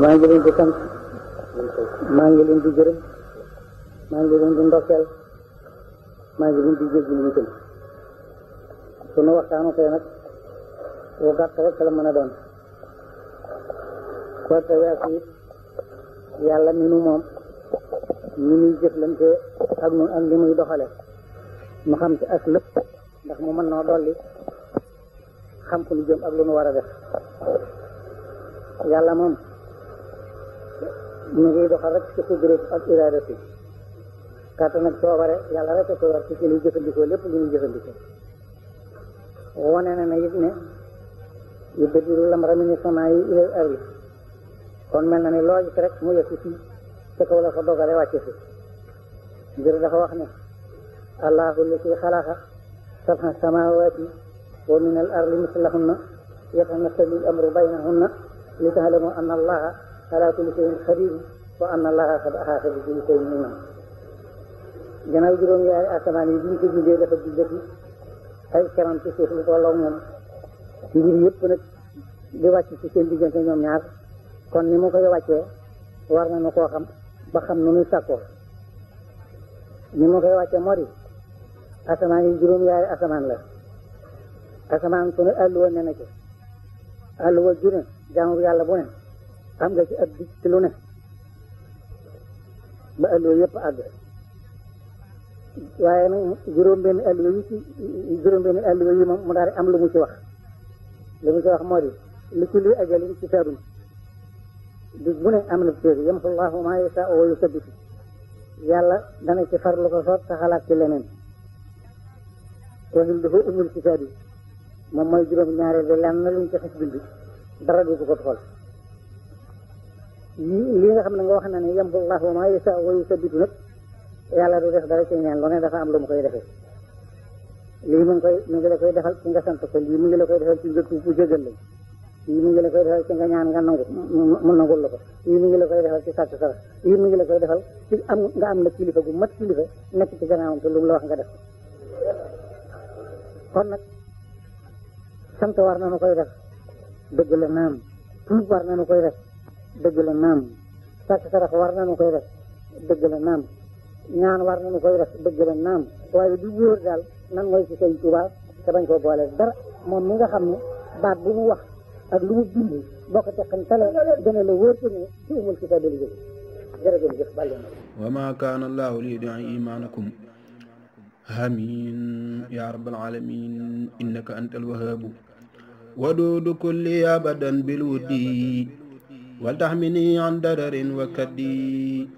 maa ngi leen di sant maa ngi leen di gërëm maa ngi leen di ndokkeel maa ngi leen di jéggi ñu itam sunu waxtaanu tey nag wu gàtt rek la mën a doon korte weesu it yàlla mi nu moom ñu nuy jëflante ak nun ak li muy doxale nu xam ci as lépp ndax mu mën noo dolli xam fu lu jëm ak lu nu war a def yàlla moom ñu ngi doxal rek ci kudret ak iradati kàttan ak coobare yàlla rek a ko war ci li jëfandikoo lépp lu ñuy jëfandikoo wone na it ne yubaddilu l-amra mina s-samaa'i ila l-ardi kon mel na ni loo gis rek mu yegg ci ca kaw la ko dogale wàcce fi ngir dafa wax ne allahu allati xalaqa sab'a samaawaati wa min al-ardi mislahunna yatanazzalu l-amru baynahunna li ta'lamu anna allaha ala kulli shay'in qadir wa anna allaha qad ahata bi kulli shay'in ilman gannaaw juróom-ñaari asamaan yi biñ ko bindee dafa bindati ay keram ci suuf lu tolloog moom mbir yëpp nag di wàcc ci seen diggante ñoom ñaar kon ni mu koy wàccee war nañu koo xam ba xam nu muy sàkkoo ni mu koy wàccee moo di asamaan yi juróom-ñaari asamaan la asamaan su ne àlluwa ne na ci àlluwa ju ne jaamu yàlla bu ne am nga ci ab dig ci lu ne ba àlluwa yëpp àgg waaye nag juróom-benn àlluwa yi moom mu daal di am lu mu ci wax li mu ci wax moo di li kulli ajalin kitaabun bis bu ne am na téere yamhu llaahu maa yashaa'u wa yuthabbit yàlla dana ci far lu ko soob te xalaat ci leneen wa indahu ummul kitaab yi moom mooy juróom-ñaareel bi lenn luñ ci xas bind dara du ko xool lii nga xam ne nga wax na ne yamhu llaahu maa yashaa'u wa yuthabbit nag yàlla du def dara ci ñaan lu ne dafa am lu mu koy defee lii mu ngi la koy defal ci nga sant ko lii mu ngi la koy defal ci nga tuub bu jégal la lii mu ngi la koy defal ci nga ñaan nga nangu mu nangul la ko lii mu ngi la koy defal ci sàkk sara lii mu ngi la koy defal ci nga am na kilifa gu mat kilifa nekk ci gannaawam te lu mu la wax nga def kon nag sant war nañu koy def dëgg la naam tuub war nañu koy def dëgg la naam sàkk sara war nañu koy def dëgg la naam ñaan war nañu koy def dëgg la naam waaye du wóor daal nan mooy ci Sëñ Tuubaa te bañ koo boole dara moom mi nga xam ne baat bu mu wax ak lu mu bind boo ko teqantale dana la wóor ci ne ci umul kitaab bi liggéey jërëjëf bàlle na wa ma kaana allahu li yudi'a imaanakum amin ya rabbal alamin innaka antal wahhabu wadudu kulli abadan bil wuddi wal tahmini an dararin wa kaddi